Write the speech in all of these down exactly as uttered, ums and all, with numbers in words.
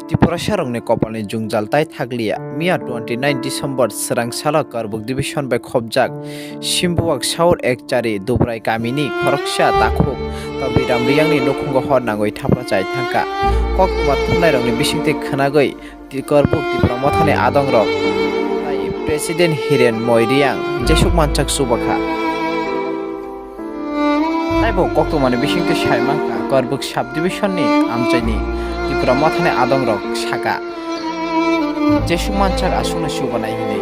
Tiprasarokni kopalni jwngjal tai thakliya. Miya twenty nine December swrang salo Karbuk Division bai khopjak Simbuwak South Ekchari Dubrai kamini khoroksa takhuk Kabiram Riyangni nukhungo hor nangwi thapra chai thangkha. Koktwma thumnairokni bisingtwi khwnagwi Ti-, Karbuk Tipra Mothani adongrok tai President Hiren Moi Riyang jesuk manchak chubakha. Taibo koktwmani bisingtwi sai mankha, Karbuk Sub Division ni amchaini Tipra Mothani adongrok saka, jesuk manchak aswkno chubanai hinwi.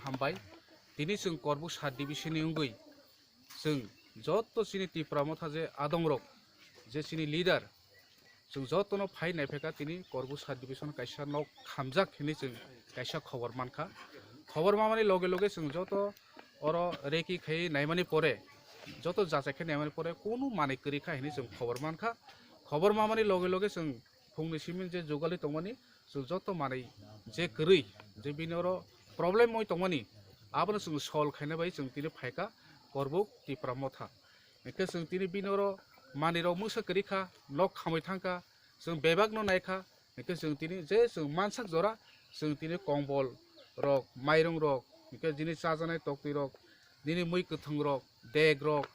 Hambai. Tini chwng Korbuk sub division ni wngwi chwng joto chini Tipra Motha je adongrok, je chini leader, chwng jotono phai naiphai kha tini Korbuk sub division kaisa nok khamjak hinwi chwng kaisa khobor mankha. Khobor mamani loge loge chwng joto oro reki khai naimani pore, joto jachai khai naimani pore kunu manwi kwrwi kha hinwi chwng khobor mankha. Khobor mamani loge loge chwng phungni simi je jugalwi tongmani, chwng joto manwi je kwrwi, je bini oro problem oi tongmani, abono chwng solve khaina bai chwng tini phaikha Korbuk Tipra Motha. Hwnkhe chwng tini bini oro manwirok mungsa kwrwi kha, nok khamwi thangkha, chwng bebakno naikha, hwnkhe chwng tini je chwng mansak jora, chwng tini kombol rok, mairung rok, hwnkhe jini chajaknai toktwi rok, nini mui kwthwng rok, dek rok,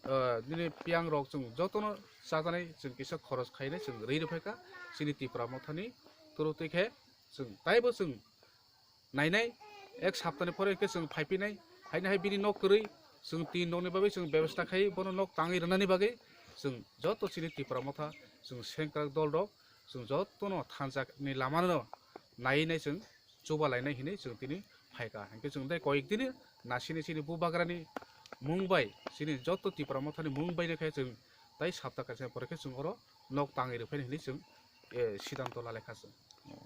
ah, nini piyang rok chwng jotono chajaknai chwng kisa khoros khainai chwng rwi rwphaikha chini Tipra Mothani through twi khe chwng taibo chwng nainai ek saptani pore hwnkhe chwng phaiphinai, haino hai bini nok kwrwi chwng tin nokni bagwi chwng bebostha khai bono nok tangwi rwnani bagwi chwng joto chini Tipra Motha chwng sengkrak dol rok chwng jotono thansa ni lamano naiwi nai chwng chuba lainai hinwi chwng tini phaikha. Hinkhe chwng tei koyek dini nasini chini bubagrani mung bai, chini joto Tipra Mothani mung bai no khe chwng tei sapta kaisa pore khe chwng oro nok tangwi rwphai hinwi chwng, eh, sidanto lalaikha chwng.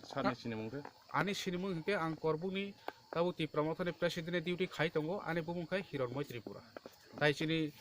Sani sinimung khe? Ani sinimung hinkhe ang Korbukni tabuk Tipra Mothani president ni duty khai tongo, ani bumung khai Hironmoi Tripura. Tai chini